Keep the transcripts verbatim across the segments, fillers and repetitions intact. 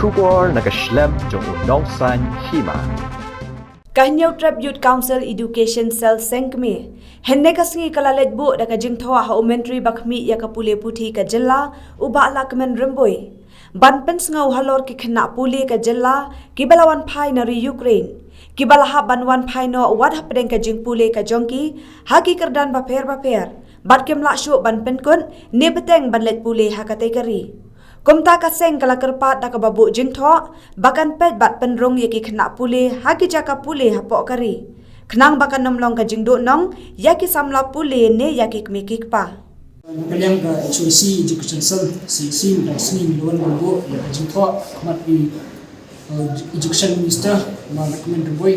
Khubor na ka shlem jong u nongsan hima. Ka Hynñiewtrep Youth Council Education Cell Sengkmie hynne ka sngi ka la leit buh da ka jingthoh ha u Myntri ba khmih ïa ka pule puthi ka jylla, u Bah Lahkmen Rymbui, ban pynsngew halor ki khynnah pule ka jylla kiba la wan phai na ri Ukraine, kiba la hap ban wan phai noh wat hapdeng ka jingpule ka jong ki ha ki kyrdan bapher bapher, bad kim lah shuh ban pynkut ne bteng ban leit pule ha katei ka ri. Kumta ka seng ka la kyrpad da kaba buh jingthoh ba kan peit bad pynrung ïa ki khynnah pule ha ki jaka pule hapoh ka ri, khnang ba kan ym long ka jingduhnong ïa ki samla pule ne ïa ki kmie ki kpa. Na ka liang ka H Y C Education Cell, C E C, mynta ka sngi ngi la wan ban buh ïa ka jingthoh ha khmat i, uh, Education Minister, Bah Lahkmen Rymbui,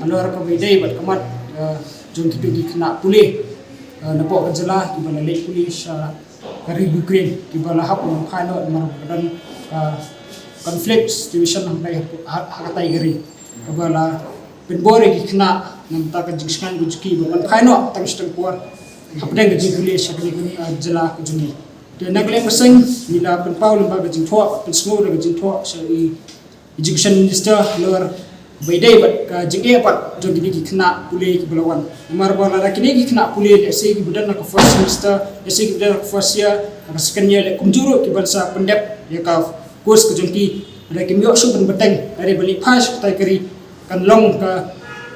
halor kaba ïadei bad ka mat, uh, jong kito ki khynnah pule, uh, napoh ka jylla kiba la leit pule sha ka ri Ukraine, kiba la hap ban phai noh namar ba ka don, uh, conflict situation hangtai ha, ha katei ka ri. Kaba la pynbor ïa ki khynnah na ka bynta ka jingshngaiñ ka jong ki ban wan phai noh tang shi tang por hapdeng ka jingpule sha kane ka, uh, jylla ka jong ngi. Te na ka liang ka seng ngi la pynpaw lyngba ka jingthoh, pynsngew da ka jingthoh sha i Education Minister halor ba ïadei bad ka jingeh bad jong kine ki khynnah pule kiba la wan. Namar ba lada kine ki khynnah pule, lehse kiba don ha ka first semester, lehse kiba don ha ka first year, ha ka second year, leh kumjuh ruh kiban sa pyndep ïa ka course ka jong ki, lada kim ïoh shuh ban bteng, lada ba leit phai sha katei ka ri, kan long ka,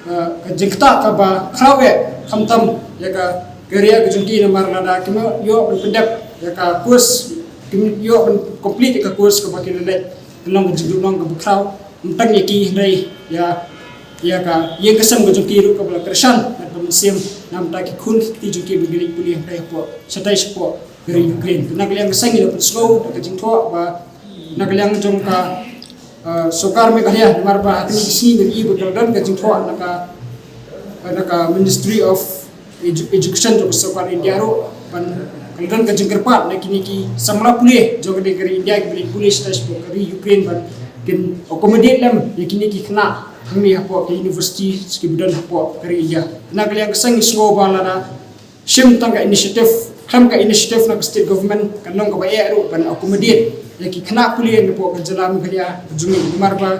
ka, ka jingktah kaba khraw eh, khamtam ïa ka career ka jong ki, namar lada kim ïoh ban pyndep ïa ka course, kim ïoh ban complete ïa ka course kaba ki la leit, kan long ka jingduhnong kaba khraw, ym tang ïa ki hynrei ïa, ïa ka ïing ka sem ka jong ki ruh kaba la kyrshan bad ka mynsiem na ka bynta ki khun ki kti jong ki ba ki leit pule hangtai hapoh, shatai shapoh ka ri Ukraine. Na ka liang ka seng ngi la pynsngew da ka jingthoh ba na ka liang jong ka, uh, sorkar Meghalaya, namar ba ha kine ki sngi ngi ïohi ba ka la don ka jingthoh na ka, na ka Ministry of Edu-, Education jong ka sorkar India ruh, ban ka la don ka jingkyrpad na kine ki samla pule jong kane ka ri India kiba leit pule shatai shapoh ka ri Ukraine ban kin accommodate lem ïa kine ki khynnah hangne hapoh ka university kiba don hapoh ka ri India. Na ka liang ka seng ngi sngew ba lada shim tang ka initiative, khlem ka initiative na ka state government, kan long kaba eh ruh ban accommodate ïa ki khynnah pule napoh ka jylla Meghalaya ka jong ngi, namar ba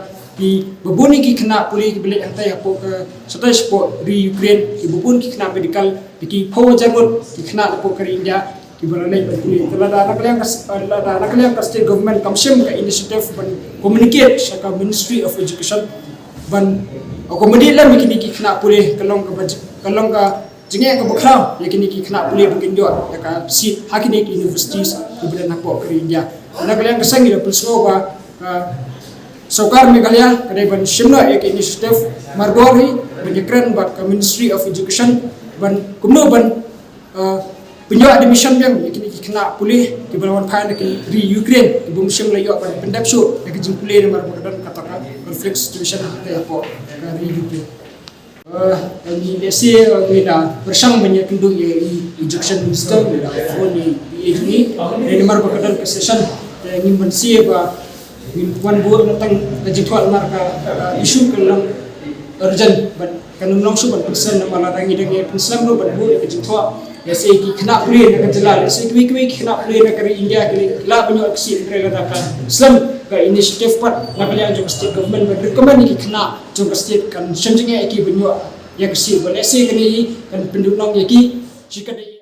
kiba bun ki khynnah pule kiba leit hangtai hapoh ka shatai shapoh ri Ukraine, kiba bun ki khynnah medical, ki phew hajar ngut ki khynnah napoh ka ri India kiba la leit ban pule. Te lada na ka liang ka s-, lada na ka liang ka state government kam shim ka initiative ban communicate sha ka Ministry of Education ban accommodate lem ïa kine ki khynnah pule, kan long kaba j-, kan long ka jingeh kaba khraw ïa kine ki khynnah pule ba kin ïoh ïa ka seat ha kine ki universities kiba don hapoh ka ri India. Na ka liang ka seng ngi la pynsngew ba ka sorkar Meghalaya ka dei ban shim noh ïa ka initiative mardor hi ban ïakren bad ka Ministry of Education ban kumno ban, uh, pynïoh admission biang ïa kine ki khynnah pule kiba la wan phai na ka ri Ukraine, kiba ym shym la ïoh ban pyndep shuh ïa ka jingpule namar ba ka don kata ka conflict situation ha ka hapoh ka ri Ukraine. Eh, ngi lehse, eh, ngi la pyrshang ban ïakynduh ïa i Education Minister, ngi la phone ïa i, ïa i, eh, namar ba ka don ka session, te ngim banse ba ngin wan buh na tang ka jingthoh namar ka, ka issue ka long urgent, ban kan ym long shuh ban pynslem namar lada ngi dang ïa pynslem ruh ban buh ïa ka jingthoh. Lehse ki khynnah pule na ka jylla, lehse kiwei kiwei ki khynnah pule na ka ri India ki la ban ïoh ka seat, hynrei lada ka slem ka initiative pat na ka liang jong ka state government ban recommend ïa ki khynnah jong ka state, kan shem jingeh ïa ki ban ïoh ïa ka seat, ba lehse kane hi kan pynduhnong ïa ki. Shi ka dei